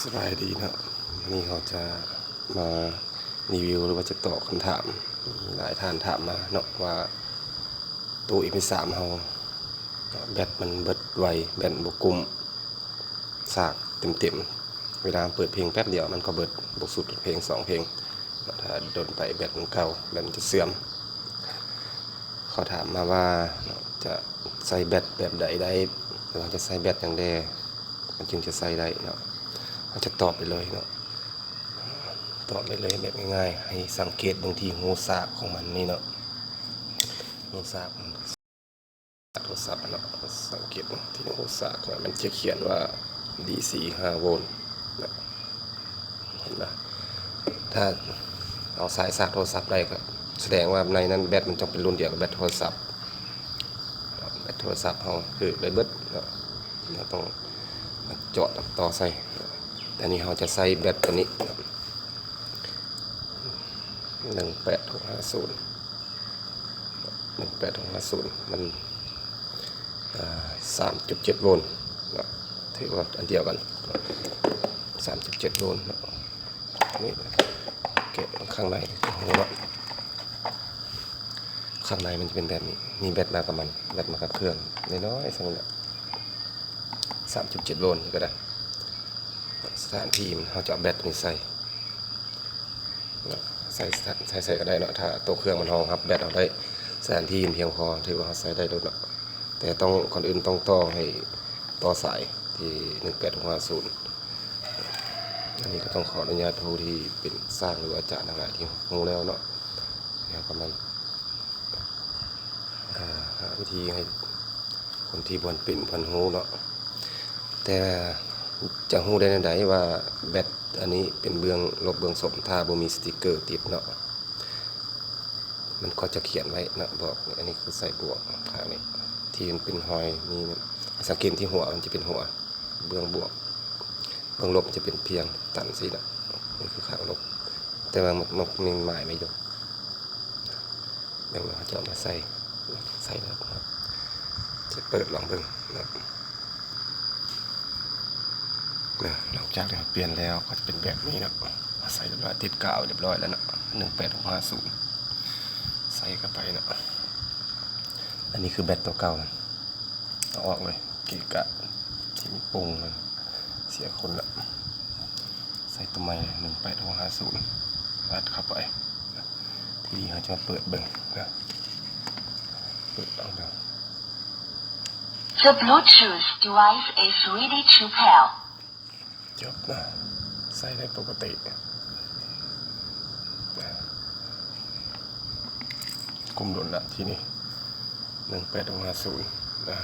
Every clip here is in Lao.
ສະບາຍດີເນາະ, ມື້ນີ້ເຮົາຈະມາຣີວິວ ຫຼືວ່າຈະຕອບຄຳຖາມ ມີຫຼາຍທ່ານຖາມມາເນາະວ່າ ຕູ້ເອັມພີສາມເຮົາແບັດມັນເບິດໄວ, ແບັດບໍ່ກຸ້ມຊາກເຕັມໆ, ເວລາເປີດເພງແປັບດຽວມັນກໍເບິດ, ບໍ່ສຸດເພງສອງເພງ, ຖ້າດົນໄປແບັດມັນເກົ່າ, ແບັດມັນຈະເສື່ອມ. ເຂົາຖາມມາວ່າຈະໃສ່ແບັດແບບໃດໄດ້ ຫຼືວ່າຈະໃສ່ແບັດຫຍັງແດ່ ມັນຈຶ່ງຈະໃຊ້ໄດ້ເນາະ. ເຮົາຈະຕອບໄປເລີຍເນາະ, ຕອບໄປເລີຍແບບງ່າຍໆ. ໃຫ້ສັງເກດເບິ່ງທີ່ຮູສາກຂອງມັນນີ້ເນາະ, ຮູສາກ ໂທລະສັບເນາະ, ສັງເກດເບິ່ງທີ່ຮູສາກ ມັນຈະຂຽນວ່າ ດີຊີ ຫ້າໂວນເນາະ, ເຫັນບໍ່? ຖ້າເອົາສາຍສາກໂທລະສັບໄດ້ ກໍສະແດງວ່າໃນນັ້ນແບັດມັນຕ້ອງເປັນລຸ້ນດຽວກັບແບັດໂທລະສັບ. ແບັດໂທລະສັບເຮົາຖືກໄດ້ເບິດເນາະ, ເຮົາຕ້ອງມາເຈາະຕໍ່ໃສ່. ແຕ່ນີ້ເຮົາຈະໃຊ້ແບັດຕົວນີ້ ໜຶ່ງແປດຫົກຫ້າສູນ ໜຶ່ງແປດຫົກຫ້າສູນ ມັນ ອ່າ ສາມຈຸດເຈັດໂວນເນາະ, ຖືວ່າອັນດຽວກັນ ສາມຈຸດເຈັດໂວນເນາະ. ນີ້ແກະຂ້າງໃນ ຂ້າງໃນມັນຈະເປັນແບບນີ້, ມີແບັດມາກັບມັນ, ແບັດມາກັບເຄື່ອງ ນ້ອຍໆ ສ່ຳນີ້ແຫຼະ, ສາມຈຸດເຈັດໂວນນີ້ກໍໄດ້. ສະຖານທີ່ມັນ ເຮົາຈະເອົາແບັດຕົວນີ້ໃສ່ ໃສ່ ໃສ່ ໃສ່ກໍໄດ້ເນາະ, ຖ້າໂຕເຄື່ອງມັນຮອງຮັບແບັດເຮົາໄດ້, ສະຖານທີ່ມັນພຽງພໍ ຖືວ່າເຮົາໃຊ້ໄດ້ໂລດເນາະ. ແຕ່ຕ້ອງ ກ່ອນອື່ນຕ້ອງຕໍ່ໃຫ້ ຕໍ່ສາຍທີ່ໜຶ່ງແປດຫົກຫ້າສູນ. ອັນນີ້ກໍຕ້ອງຂໍອະນຸຍາດຜູ້ທີ່ເປັນຊ່າງ ຫຼືອາຈານທັງຫຼາຍທີ່ຮູ້ແລ້ວເນາະ, ແລ້ວກໍມາ ອ່າ ຫາວິທີໃຫ້ຄົນທີ່ບໍ່ເປັນເພິ່ນຮູ້ເນາະ. ແຕ່ຈະຮູ້ໄດ້ແນວໃດວ່າແບັດອັນນີ້ເປັນເບື້ອງລົບເບື້ອງສົມ ຖ້າບໍ່ມີສະຕິກເກີຕິດເນາະ? ມັນກໍຈະຂຽນໄວ້ເນາະ ບອກ ອັນນີ້ຄືໃສ່ບວກ ຂ້າງນີ້ທີ່ມັນເປັນຮອຍນີ້ ສັງເກດທີ່ຫົວມັນຈະເປັນຫົວ ເບື້ອງບວກ, ເບື້ອງລົບຈະເປັນພຽງຕັນຊີ້ນະ, ນີ້ຄືຂ້າງລົບ. ແຕ່ວ່າມັນ ມັນມີໝາຍໄວ້ຢູ່, ເບິ່ງວ່າເຮົາຈະເອົາມາໃສ່ ໃສ່ແລ້ວ ຈະເປີດລອງເບິ່ງເນາະ. ນະ ຫຼັງຈາກທີ່ເຮົາປ່ຽນແລ້ວກໍຈະເປັນແບບນີ້ເນາະ, ໃສ່ຮຽບຮ້ອຍ ຕິດກາວຮຽບຮ້ອຍແລ້ວເນາະ ໜຶ່ງແປດຫົກຫ້າສູນ ໃສ່ເຂົ້າໄປເນາະ. ອັນນີ້ຄືແບັດຕົວເກົ່າ ເອົາອອກເລີຍ ເກະກະ ທີ່ມີປຸ່ງ ເສຍຄົນລະ. ໃສ່ຕົວໃໝ່ ໜຶ່ງແປດຫົກຫ້າສູນ ອັດເຂົ້າໄປ. ທີນີ້ເຮົາຈະມາເປີດເບິ່ງນະ, ເປີດລອງເບິ່ງ. The Bluetooth device is ready to pair. ຈົບນະ, ໃຊ້ໄດ້ປົກກະຕິນະ, ກຸ້ມໂດນລະທີນີ້ ໜຶ່ງແປດຫົກຫ້າສູນນະ.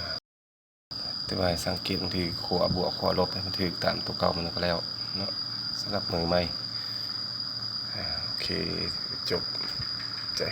ແຕ່ວ່າໃຫ້ສັງເກດບາງທີ ຂົວບວກ ຂົວລົບໃຫ້ມັນຖືກຕາມຕົວເກົ່າມັນກໍແລ້ວເນາະ, ສຳລັບມືໃໝ່. ອ່າ ໂອເຄ ຈົບໃຈ.